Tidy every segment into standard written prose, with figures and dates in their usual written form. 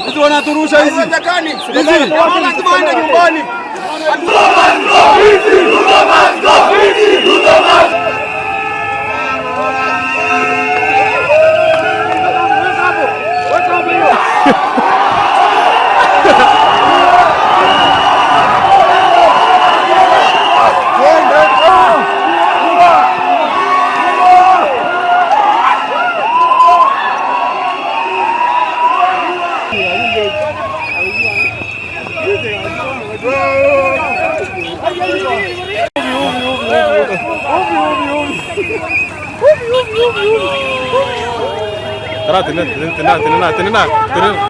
Hizi wanaturusha hizi. Hizi. Lazima aende nyumbani. Tenena, tenena, tenena, tenena, tenena.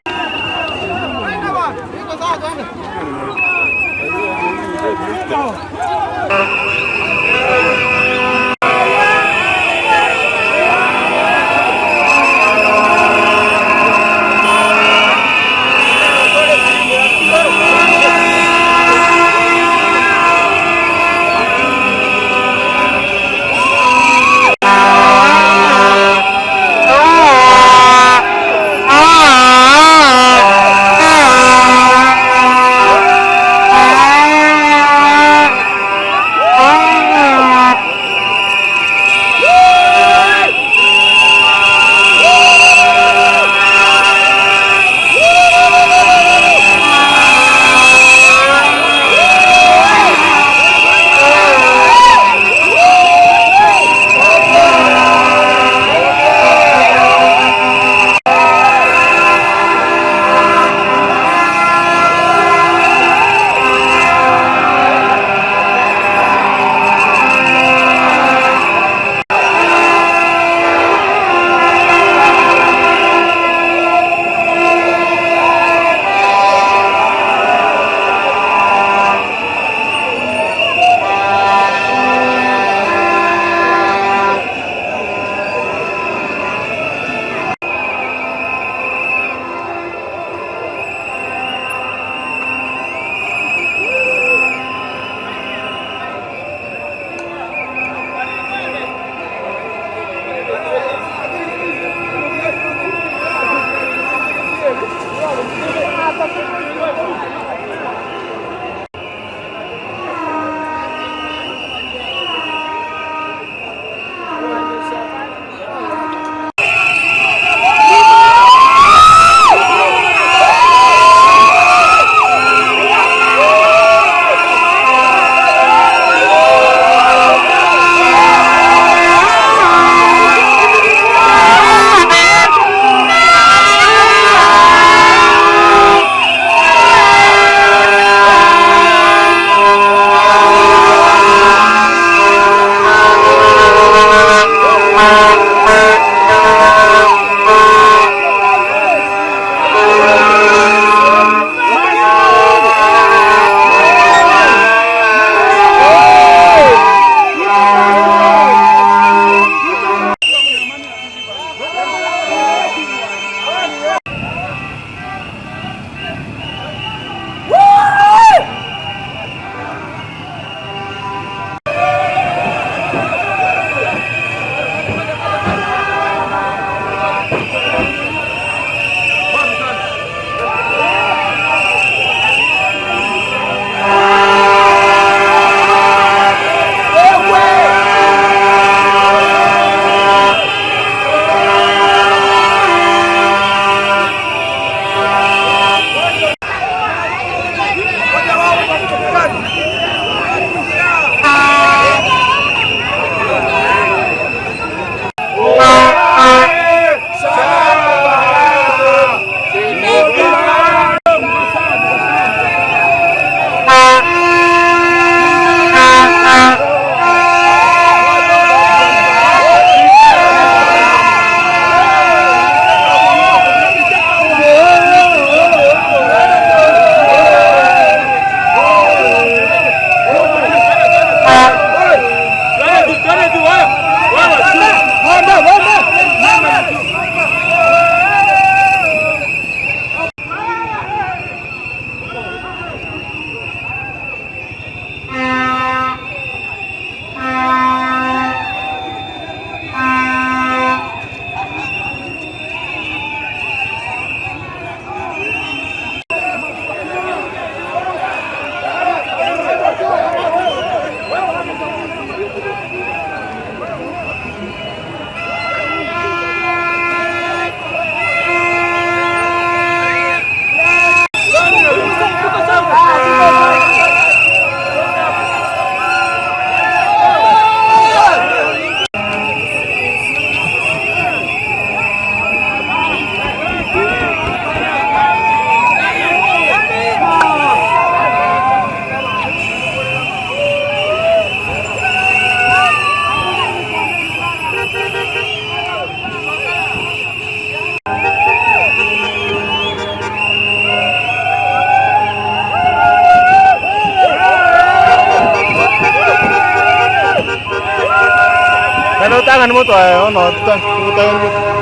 Tang'ani motwae bono totang'ani motwae.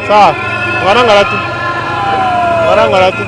Sawa, ng'ora ng'ora tu, ng'ora ng'ora tu.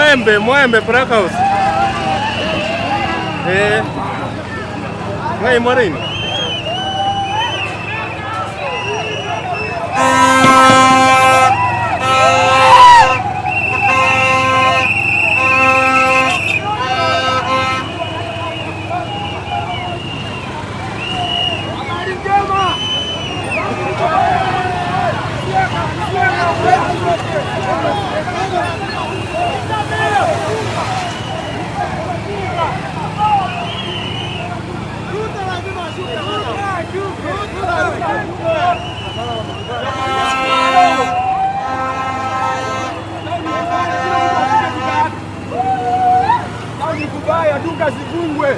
Mwembe, Mwembe Black House. Eh. Ng'ai more inwe? Duka zifungwe.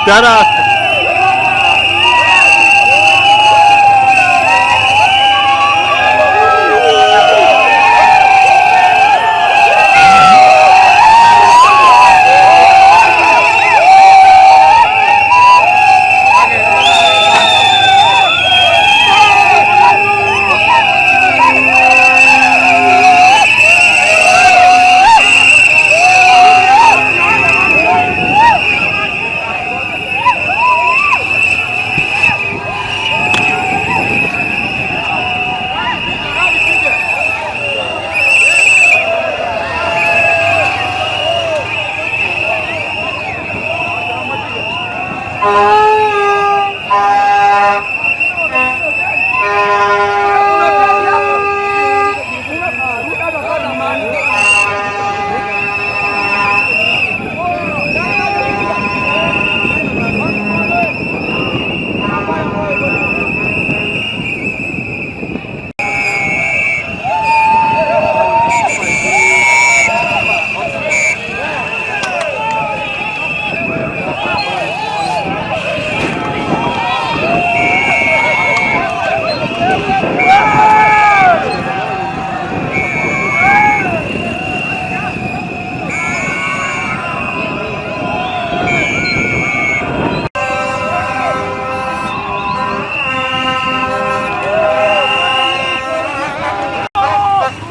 Tara.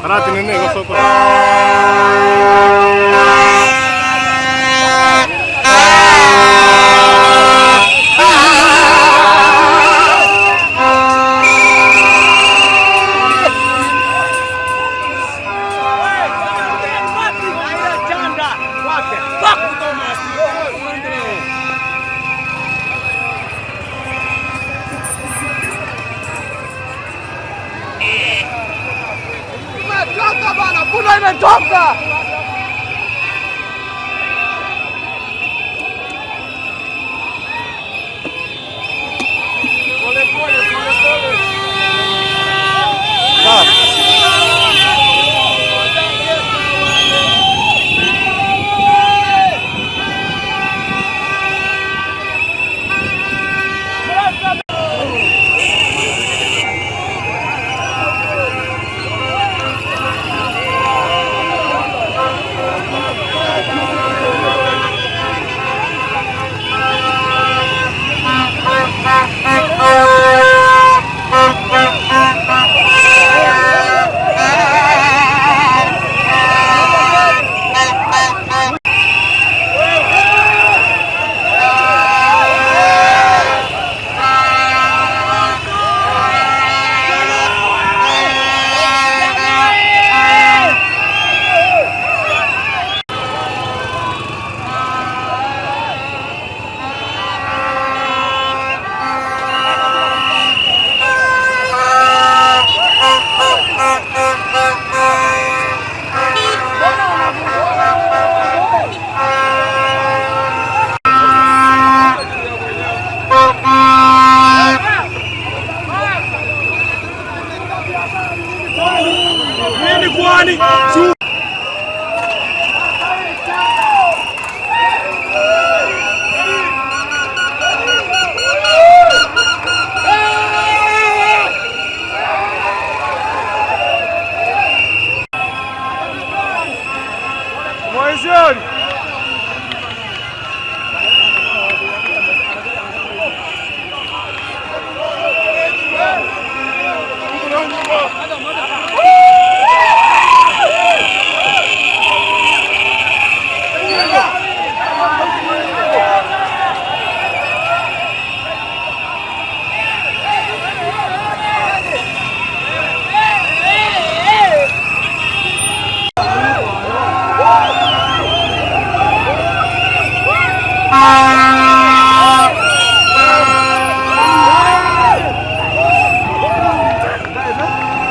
Aratenene gose okore. Imetoka bana, punda imetoka.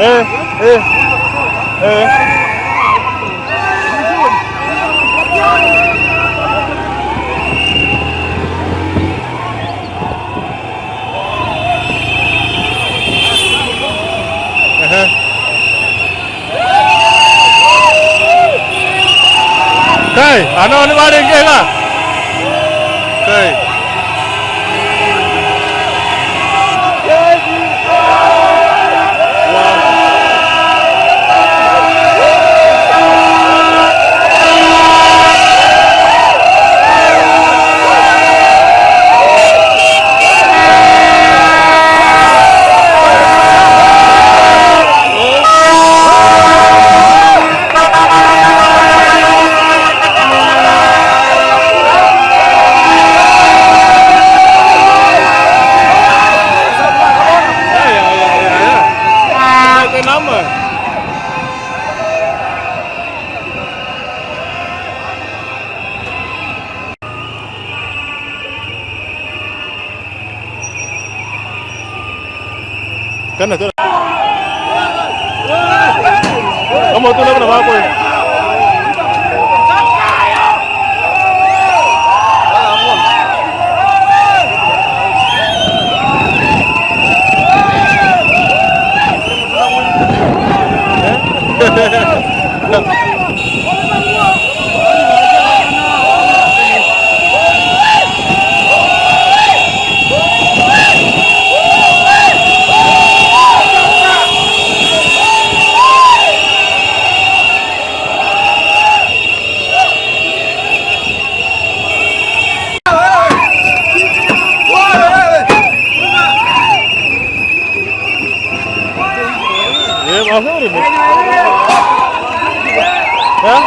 Eh, eh, eh. Ehe. Kai, ano ni barenge iga? Kai. Ay, ay, ay, ay, ay. Cái nắm rồi. Tena tena. Kama tu nak apa ni? Eh, mazuri. Eh?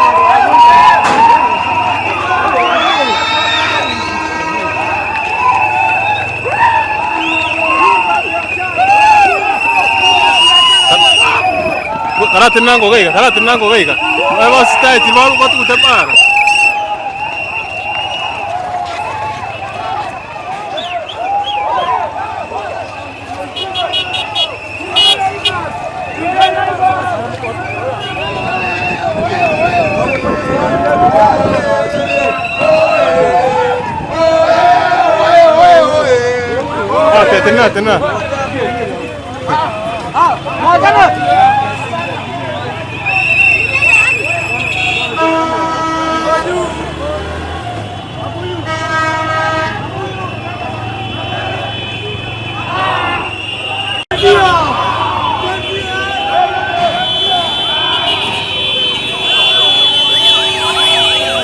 Karatinango gaiga, karatinango gaiga. Basitaeti batugute bara. Ah, tena tena.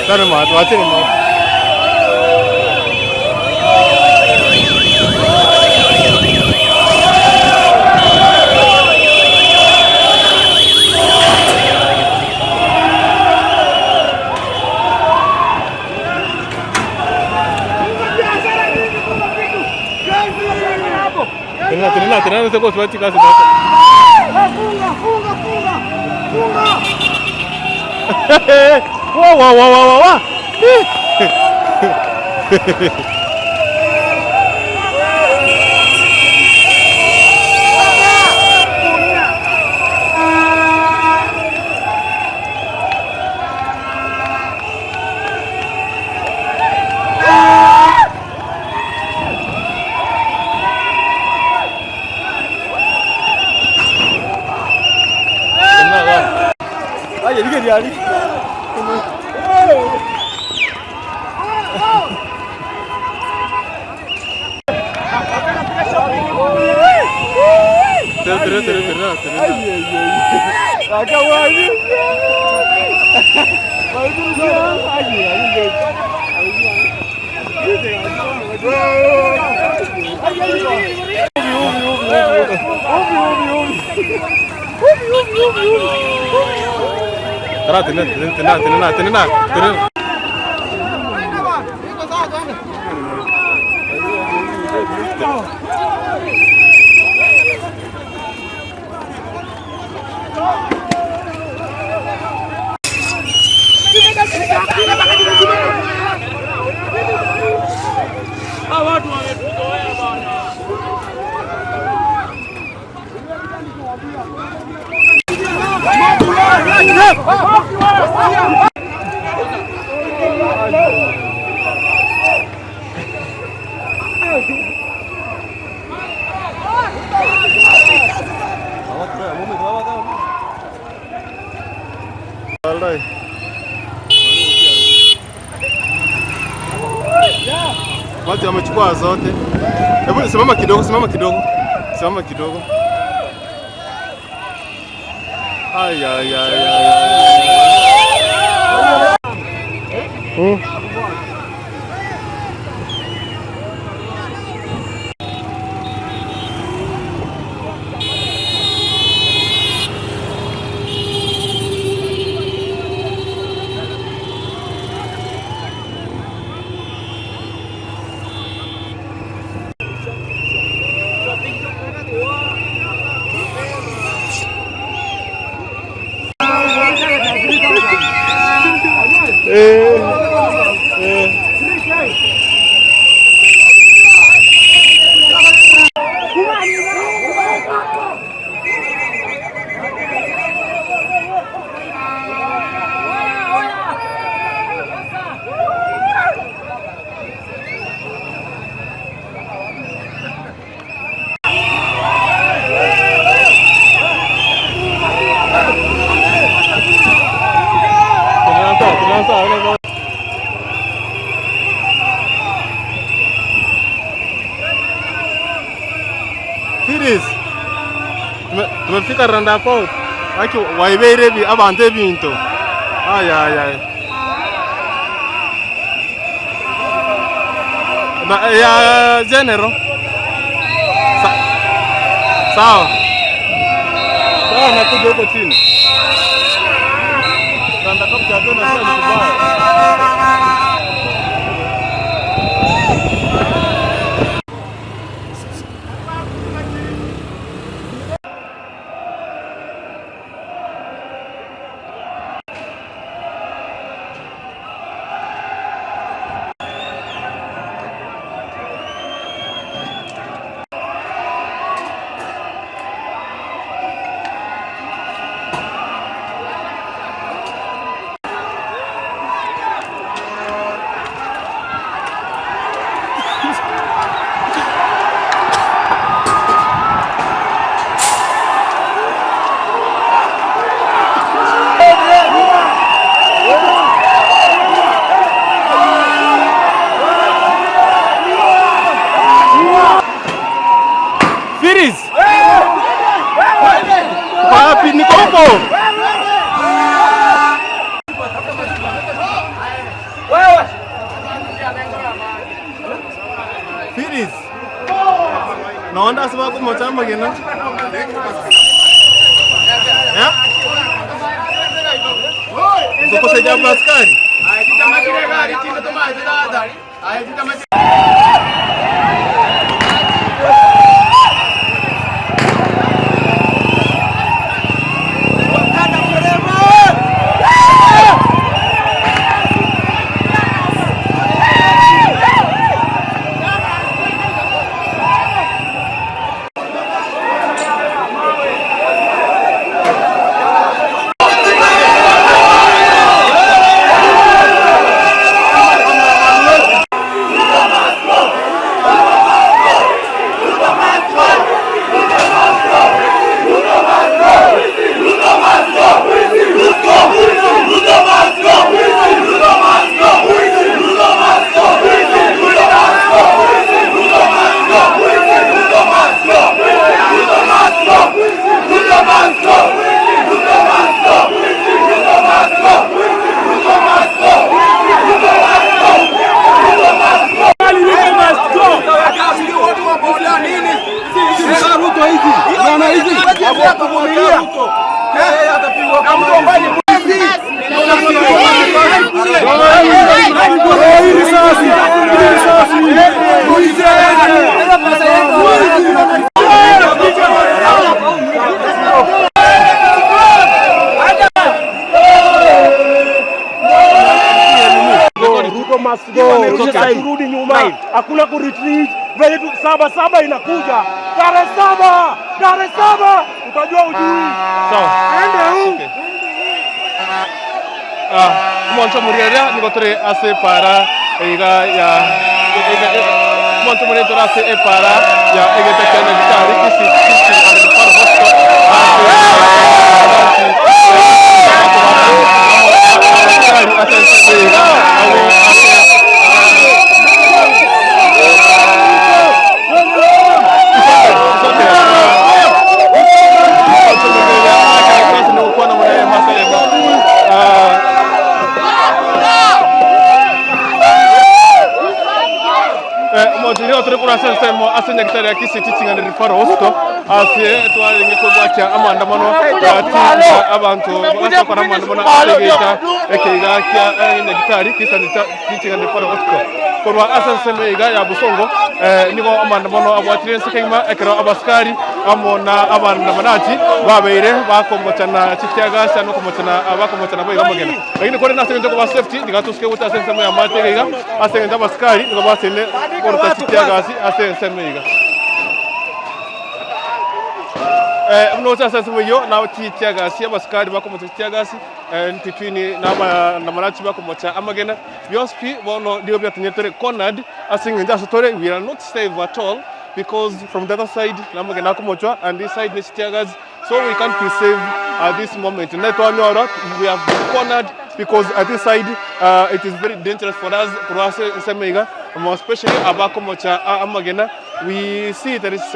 Tana ma, wacheni ma. Tena tena tena no se kwa chika se. Funga, funga, funga. Funga. Wa wa wa wa wa wa. Tena wa. Aye, rigeri ari. Tena tena tena tena tena. Aka wani. Tara tenena tenena tenena tenena tenena. Watu wamechukua zote. Hebu simama kidogo, simama kidogo, simama kidogo. Ay, ay, ay, ay, ay. Firis, tumefika roundabout. Aki waibeire abanto ebinto. Ay ay ay. Na, ya general. Sa sawa. Sawa nakuja huko chini. Roundabout ya General sio kubaya. Firis. Wapi niko huko? Firis. Naona sema kumocha magena. Yeah? Tukusaidia askari. must go. It's okay. Haturudi nyuma, hakuna ku retreat. Vile tu saba saba inakuja tarehe 7, tarehe 7 utajua ujui. Sawa. Ende huu. Okay. Ah, omonto omorieria nigo tore ase epara iga ya omonto omorieria tore ase epara ya egete kia Nyagetari Kisii Teaching and Referral Hospital ase abasikari ase ensemo iga abwo ase Omochie tore korwa ase ensemo ase nyagetari ya Kisii Teaching and Referral Hospital ase twarenge kobwatia amaandamano gati ya abanto bagakora amaandamano ase egeita ekeiga kia nyagetari Kisii Teaching and Referral Hospital. Korwa ase ensemo iga ya Bosongo nigo amaandamano abwatire ense kegima ekero abasikari amo na abaandamanaji babeire bakomochana chitiagasi amo komochana bakomochana boigo amagena. Lakini korende ase eng'encho ekoba safety nigo atosuke gocha ase ensemo y'amache iga iga ase eng'encho abasikari nigo baseine koruta chitiagasi ase ensemo iga. Buna oche ase ensemo eyio nabo chitiagasi abasikari bakomocha chitiagasi between na abaandamanaji bakomocha amagena. Bionsi pi bono nigo biatonyetire cornered ase eng'encho ase tore we are not safe at all because from the other side namagena akomochwa and this side ne chiteargas so we can't be safe at this moment. Naye twanyora we have been cornered because at this side it is very dangerous for us korwa ase ensemo iga more especially abakomocha amagena we see there is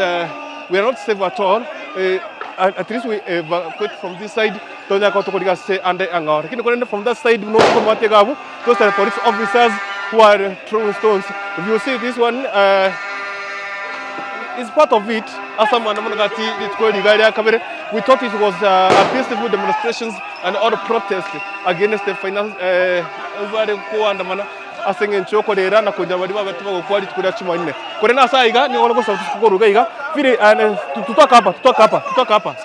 we are not safe at all at least we evacuate from this side. Tonya koba tokorigia ase ande ang'ao. Lakini korende from that side buna okomwata iga abwo, those are police officers who are throwing stones. If you see this one is part of it ase amaandamano gati rituko riga ria kabere, we thought it was a peaceful demonstrations and all protest against the finance bare koandamana ase eng'encho yokorera na konya baria babete bagokwa rituko ria Jumanne. Korende ase aiga nigo gosaba koruga iga, vile tutoke hapa, tutoke hapa, tutoke hapa.